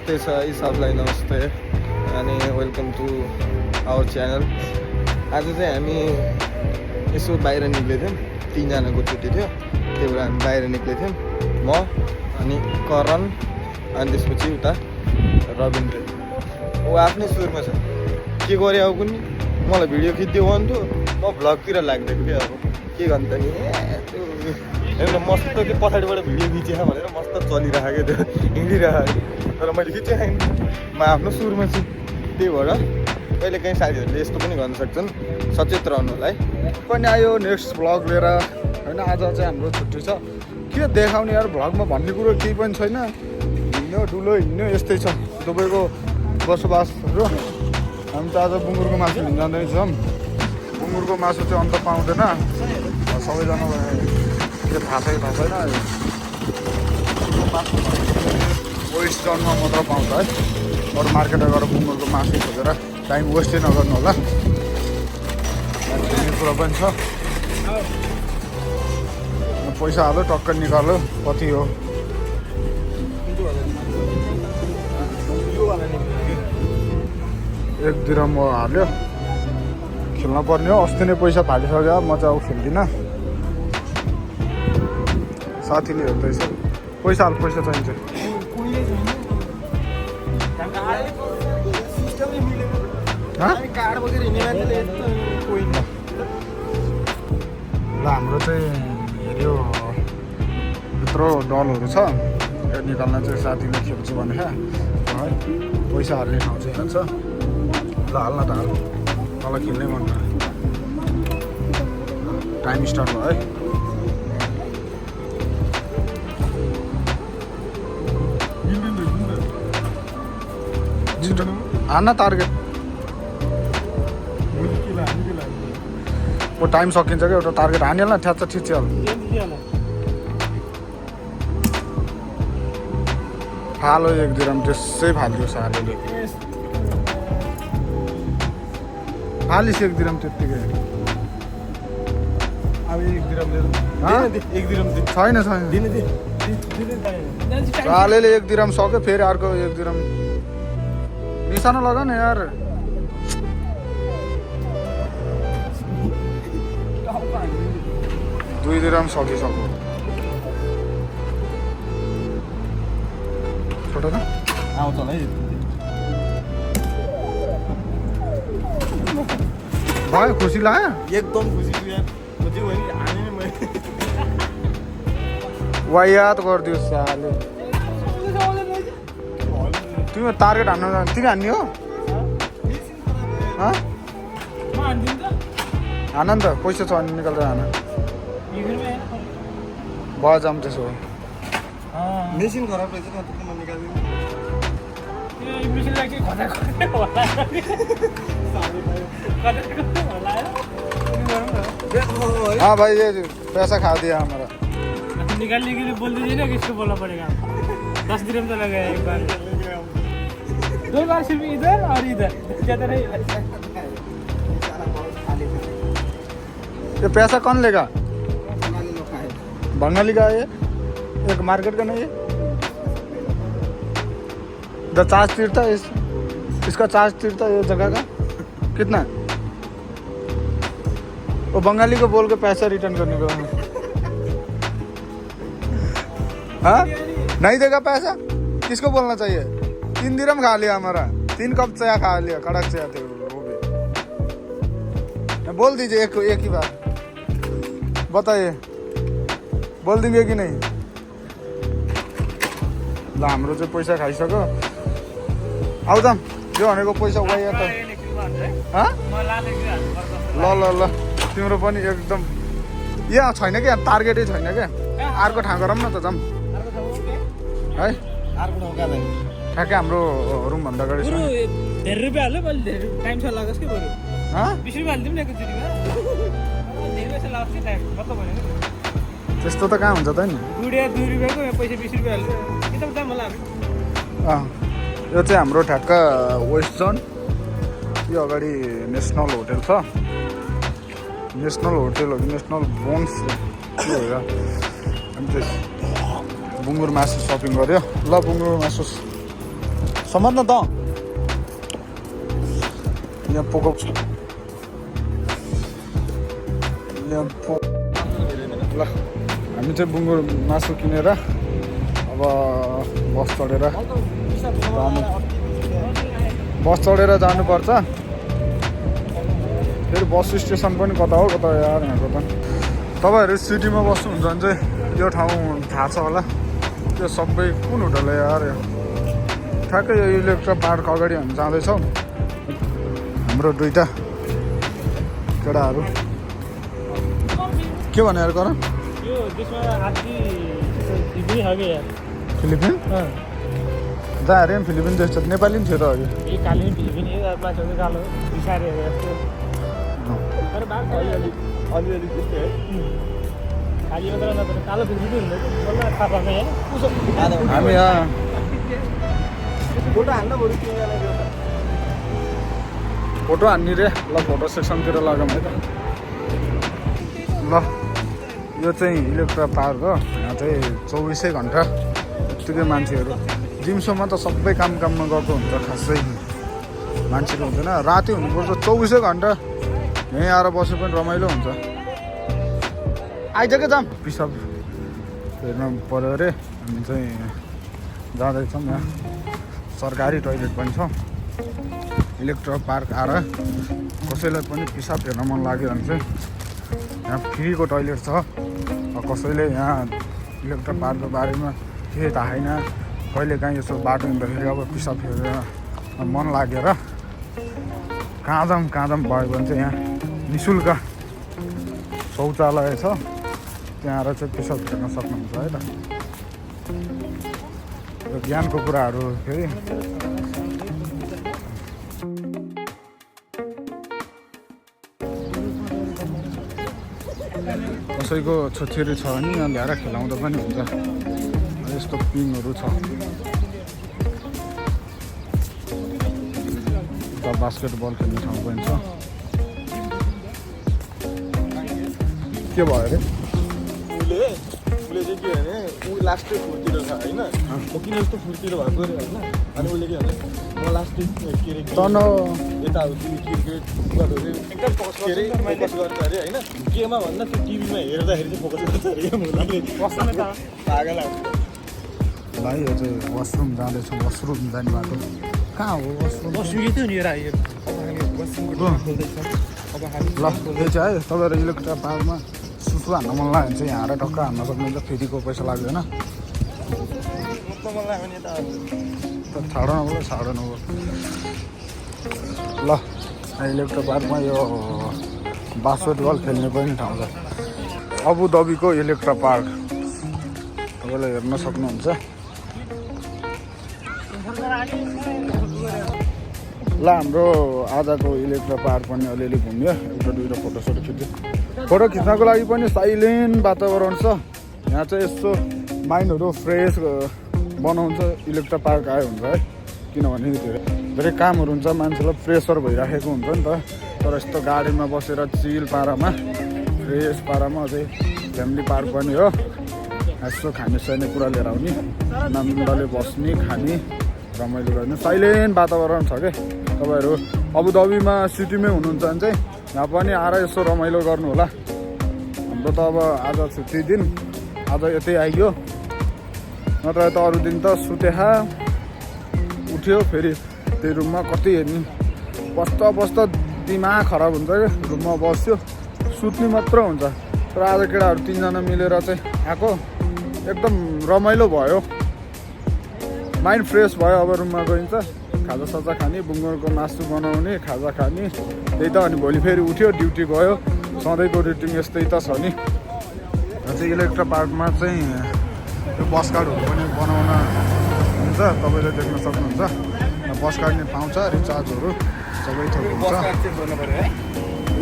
नमस्ते सबलाई नमस्ते अनि वेलकम टु आवर च्यानल। आज चाहिँ हामी यसो बाहिर निक्लेको थियौँ, 3जनाको छुट्टी थियो, त्यही भएर हामी बाहिर निक्लेको थियौँ। म अनि करण अनि त्यसपछि उता रविन्द्र। ऊ आफ्नै सुरमा छ, के गरे अब कुनै मलाई भिडियो खिच्दियो भन्थ्यो, म भ्लगतिर लाग्दिएको थिएँ। अब के गर्नु त नि हेर्नु मस्त के पछाडिबाट भिडियो खिचेछ भनेर मस्त चलिरहेको थियो, हिँडिरहेको। तर मैले खिचेँ छैन, म आफ्नो सुरमा छु। त्यही भएर कहिले काहीँ साथीहरूले यस्तो पनि गर्न सक्छन्, सचेत रहनु होला है। पनि आयो नेक्स्ट भ्लग लिएर होइन। आज चाहिँ हाम्रो छुट्टी छ, के देखाउने यार भ्लगमा भन्ने कुरो केही पनि छैन। हिँड्यो डुलो हिँड्यो यस्तै छ दुबईको बसोबासहरू। हामी त आज बुङ्गुरको मासु लिन जाँदैछौँ। बुङ्गुरको मासु चाहिँ अन्त पाउँदैन, सबैजना के थाहा छैन। वेस्ट जोनमा मात्र पाउँछ है, अरू मार्केटमा गएर बुङ्गुरको मासु खोजेर टाइम वेस्टै नगर्नु होला। भन्ने कुरा पनि छ। पैसा हाल्यो टक्क निकाल्यो, कति हो 1 दिरहम हाल्यो। खेल्न पर्ने हो, अस्ति नै पैसा फालिसक्यो। म चाहिँ अब खेल्दिनँ। साथीले हेर्दैछ, पैसा हाल, पैसा चाहिन्छ। ल हाम्रो चाहिँ हेऱ्यो यत्रो डलहरू छ, यो निकाल्न चाहिँ साथीले खेल्छु भने है पैसा हाल्ने ठाउँ चाहिँ यहाँ छ। ल हाल्न त हाल, मलाई खेल्नै मन पर्यो। टाइम स्टार्ट भयो है। छिटो हान्न टार्गेट। वो टाइम सकिन्छ क्या, एउटा टार्गेट हानिहाल न, ठ्याच्च ठिचिहाल। फालो 1 दिरहम त्यसै फालिदियो सालेले। फालिस 1 दिरहम त्यत्तिकै। अब 1 दिरहम छैन सालेले 1 दिरहम सक्यो, फेरि अर्को 1 दिरहम। निशाना लगा न यार। दुई दिरहम सकिसक्यो। छोटो न आउँछ है। भयो, खुसी लाग्यो एकदम खुसी छु यार। म चाहिँ भने हाने नै मैले। वायात गरिदियो साले। तिमी टार्गेट हान्नु, तिमी हान्ने हो? हान नि त, पैसा छ भने निकालेर हान। भयो जाम त्यसो हो। मेसिन खराब रहेछ न, त निकाल्दिनु। हाँ भाई, ये पैसा खा दिया हमारा। निकालने के लिए बोल दीजिए ना, किसको बोलना पड़ेगा? 10 दिरहम तो लगेगा एक बार। 2 बार सिर्फ इधर और इधर, ज़्यादा नहीं। ये पैसा कौन लेगा? बंगाली का है ये, एक मार्केट का नहीं है। द चार्ज तीरता है इसका चार्ज तीरता है ये जगह का कितना? वो बंगाली को बोल के पैसा रिटर्न करने को। हाँ नहीं देगा पैसा, किसको बोलना चाहिए? 3 दिरहम खा लिया हमारा, 3 कप चाय खा लिया, कड़क चाय थे वो भी। बोल दीजिए एक ही बार, बताइए बोल देंगे कि नहीं? ल हाम्रो चाहिँ पैसा खाइसक्यो। आउ त यो भनेको पैसा वाया त। ल तिम्रो पनि एकदम यहाँ छैन क्या, टार्गेटै छैन क्या। अर्को ठाउँ गरौँ न त जाऊँ है। ठ्याक्कै हाम्रो रुमभन्दा अगाडि छ। धेरै रुपियाँ हाल्यो, मैले धेरै टाइम छ लागोस् कि बरु 20 रुपियाँ हालिदिउँ न एकचोटिमा। धेरै पैसा लाग्छ कि टाइम मतलब भनेको त्यस्तो त कहाँ हुन्छ त नि। गुडिया 2 रुपियाँको पैसा 20 रुपियाँ हाल्यो, किताब दाम होला। यो चाहिँ हाम्रो ठ्याक्क वेस्ट जोन। यो अगाडि नेसनल होटल छ, नेसनल होटल हो कि नेसनल बोन्स के हो र। अनि बुङ्गुर मासु सपिङ गऱ्यो। ल बुङ्गुर मासु समात्न त यहाँ पोको छ ल हामी चाहिँ बुङ्गुर मासु किनेर अब बस चढेर जानुपर्छ फेरि बस स्टेसन पनि कता हो कता यार यहाँको त तपाईँहरू सिटीमा बस्नुहुन्छ भने चाहिँ यो ठाउँ थाहा छ होला त्यो सबै कुन होटल हो यार ठ्याक्कै यो इलेक्ट्रा पार्क अगाडि हामी जाँदैछौँ हाम्रो दुईटा केटाहरू के भने यार गर यो त्यसमा आदि फिलिपिन हो कि यार फिलिपिन जहाँ अरे फिलिपिन जस्तो नेपाली पनि थियो त अघि यो काली फिलिपिन यो मान्छेको कालो बिसारे जस्तो तर बाल अलिअलि त्यस्तै है खाली मात्र नत्र कालो फिलिपिन हुन्छ बल्ल थाहा पाएको यहाँ हामी यहाँ फोटो हान्न बरु तिनजनाको एउटा फोटो हान्ने रे ल फोटो सेक्सनतिर लगौँ है त ल यो चाहिँ इलेक्ट्रा पार्क हो यहाँ चाहिँ 24 घन्टा यत्तिकै मान्छेहरू दिउँसोमा त सबै काममा गएको हुन्छ खासै मान्छेहरू हुँदैन राति हुनुपर्छ 24 घन्टा यहीँ आएर बसे पनि रमाइलो हुन्छ आइज के जाम पिसाब हेर्नु पऱ्यो अरे हामी चाहिँ जाँदैछौँ यहाँ सरकारी टोइलेट पनि छ इलेक्ट्रा पार्क आएर कसैलाई पनि पिसाब हेर्न मन लाग्यो भने चाहिँ यहाँ फ्रीको टोइलेट छ कसैले यहाँ इलेक्ट्रा पार्कको बारेमा केही थाहा छैन कहिले काहीँ यसो बाटो हिँड्दाखेरि अब पिसाब हेरेर मन लागेर कहाँ जाऊँ भयो भने चाहिँ यहाँ निःशुल्क शौचालय छ त्यहाँ आएर चाहिँ पिसाब हेर्न सक्नुहुन्छ है त यो ज्ञानको कुराहरू फेरि कसैको छोरी छ भने यहाँ ल्याएर खेलाउँदा पनि हुन्छ यस्तो पिङहरू छ बास्केटबल खेल्ने ठाउँ पनि छ के भयो अरे उसले चाहिँ के भने ऊ लास्टै फुर्तिलो छ होइन म किन यस्तो फुर्तिलो भएको अरे होइन अनि उसले के भने म लास्टै के अरे यताउति क्रिकेट फुटबलहरू एकदम फोकस गर्छ अरे होइन केमा भन्दा त्यो टिभीमा हेर्दाखेरि चाहिँ फोकस गर्छ अरे पागल भाइ यो चाहिँ वासरुम जाँदैछौँ वासरुम जाने बाटो कहाँ हो वासरुम थियो नि ल त्यो चाहिँ है तपाईँहरू इलेक्ट्रा पार्कमा सुसु हान्न मन लाग्यो भने चाहिँ यहाँ आएर टक्क हान्न सक्नुहुन्छ फेरिको पैसा लाग्दैन छाडो नबोल ल इलेक्ट्रा पार्कमा यो बास्केटबल खेल्ने पनि ठाउँ छ अबुधाबीको इलेक्ट्रा पार्क तपाईँले हेर्न सक्नुहुन्छ ल हाम्रो आजको इलेक्ट्रा पार्क पनि अलिअलि घुम्यो एउटा दुईवटा फोटोसोटो खिच्यो फोटो खिच्नको लागि पनि साइलेन्ट वातावरण छ यहाँ चाहिँ यस्तो माइन्डहरू फ्रेस बनाउँछ इलेक्ट्रा पार्क आयो हुन्छ है किनभने धेरै कामहरू हुन्छ मान्छेलाई प्रेसर भइराखेको हुन्छ नि त तर यस्तो गाडीमा बसेर चिल पारामा फ्रेस पारामा अझै फ्यामिली पार्क पनि हो यस्तो खाने साने कुरा लिएर आउने आनन्दले बस्ने खाने रमाइलो गर्ने साइलेन्ट वातावरण छ क्या तपाईँहरू अबुधाबीमा सिटीमै हुनुहुन्छ भने चाहिँ यहाँ पनि आएर यसो रमाइलो गर्नु होला हाम्रो त अब आज छुट्टी दिन आज यतै आइयो नत्र त अरू दिन त सुतेखा उठ्यो फेरि त्यही रुममा कति हेर्ने बस्दा दिमाग खराब हुन्छ क्या रुममा बस्यो सुत्ने मात्र हुन्छ तर आज केटाहरू 3 जना मिलेर चाहिँ आएको एकदम रमाइलो भयो माइन्ड फ्रेस भयो अब रुममा गइन्छ खाजा खाने बुङ्गुरको मासु बनाउने खाजा खाने त्यही त अनि भोलि फेरि उठ्यो ड्युटी गयो सधैँको रुटिन यस्तै त छ नि चाहिँ इलेक्ट्रा पार्कमा चाहिँ यो बस कार्डहरू पनि बनाउन हुन्छ तपाईँले देख्न सक्नुहुन्छ बस कार्ड नि पाउँछ रिचार्जहरू सबै थोक हुन्छ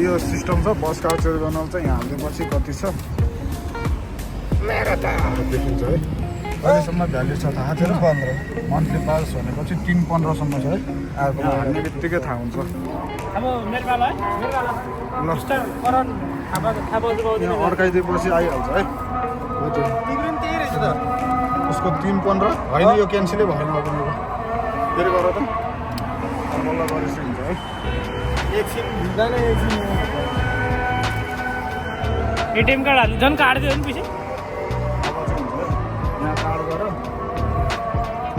यो सिस्टम छ बस कार्ड चेन्ज गर्न चाहिँ यहाँ हाल्दिएपछि कति छ देखिन्छ है अहिलेसम्म भ्याल्यु छ थाहा थिएन 15 मन्थली पास भनेपछि 3-15सम्म छ है आएको हाल्ने बित्तिकै थाहा हुन्छ अड्काइदिएपछि आइहाल्छ है त्यही रहेछ त उसको 3-15 होइन यो क्यान्सलै भएन अब फेरि गर त बल्ल गरेपछि हुन्छ है एकछिन भिज्दैन एकछिन एटिएम कार्ड हाल्नु झन् काट्दियो नि पछि अब चाहिँ हुन्छ यहाँ कार्ड गर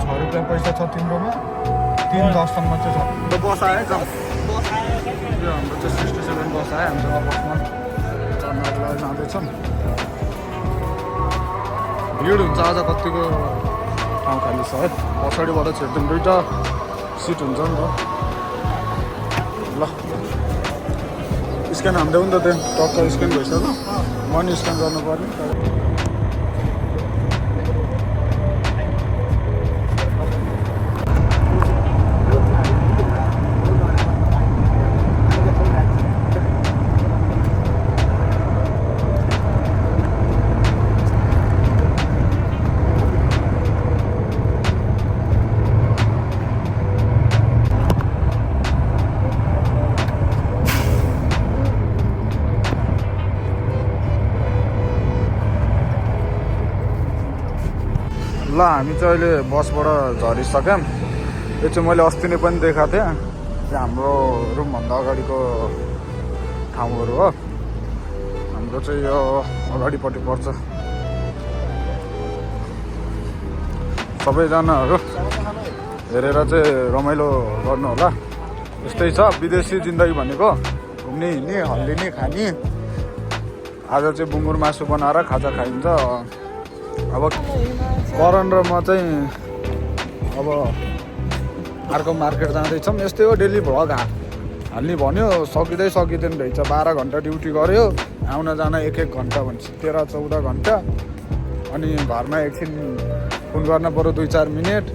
6 रुपियाँ पैसा छ तिम्रोमा 3:10 सम्म चाहिँ छ ल बस आयो जाउँ यो हाम्रो चाहिँ 67 बस आयो हामीसँग बसमा चढ्नको लागि जाँदैछौँ भिड हुन्छ आज कतिको ठाउँ खाली छ है पछाडिबाट छिर्दिउँ 2टा सिट हुन्छ नि त ल स्क्यान हान्दै नि त त्यहाँ टक्क स्क्यान भइसक्यो मनी स्क्यान गर्नु पर्ने ल हामी चाहिँ अहिले बसबाट झरिसक्यौँ यो चाहिँ मैले अस्ति नै पनि देखाएको थिएँ यो हाम्रो रुमभन्दा अगाडिको ठाउँहरू हो हाम्रो चाहिँ यो अगाडिपट्टि पर्छ सबैजनाहरू हेरेर चाहिँ रमाइलो गर्नु होला यस्तै छ विदेशी जिन्दगी भनेको घुम्ने हिँड्ने हल्लिने खाने आज चाहिँ बुङ्गुर मासु बनाएर खाजा खाइन्छ अब करण र म चाहिँ अब अर्को मार्केट जाँदैछौँ यस्तै हो डेली भ्लग हाल्ने भन्यो सकिँदै सकिँदैन रहेछ 12 घन्टा ड्युटी गऱ्यो आउन जान 1-1 घन्टा भन्छ 13-14 घन्टा अनि घरमा एकछिन फोन गर्न पऱ्यो 2-4 मिनट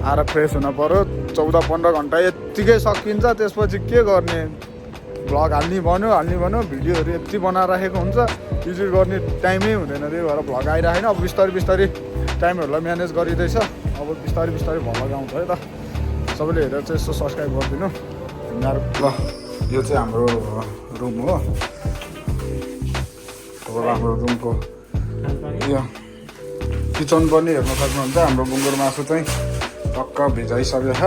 आएर फ्रेस हुन पऱ्यो 14-15 घन्टा यत्तिकै सकिन्छ त्यसपछि के गर्ने भ्लग हाल्ने भन्यो भिडियोहरू यति बनाएर राखेको हुन्छ एडिट गर्ने टाइमै हुँदैन त्यही भएर भ्लग आइरहेन अब बिस्तारै टाइमहरूलाई म्यानेज गरिँदैछ अब बिस्तारै भ्लग आउँछ है त सबैले हेरेर चाहिँ यसो सब्सक्राइब गरिदिनु ल यो चाहिँ हाम्रो रुम हो अब हाम्रो रुमको यो किचन पनि हेर्न सक्नुहुन्छ हाम्रो बुङ्गुर मासु चाहिँ टक्क भिजाइसकेको छ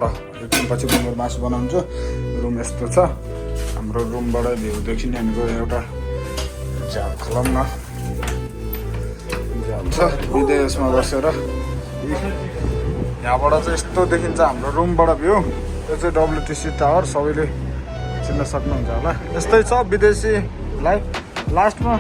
ल एकछिनपछि बुङ्गुर मासु बनाउँछु रुम यस्तो छ हाम्रो रुमबाट भ्यूदेखि नि हामीको एउटा झ्याल खलम न झ्याल छ विदेशमा बसेर यहाँबाट चाहिँ यस्तो देखिन्छ हाम्रो रुमबाट भ्यू यो चाहिँ WTC टावर सबैले चिन्न सक्नुहुन्छ होला यस्तै छ विदेशी लाइफ लास्टमा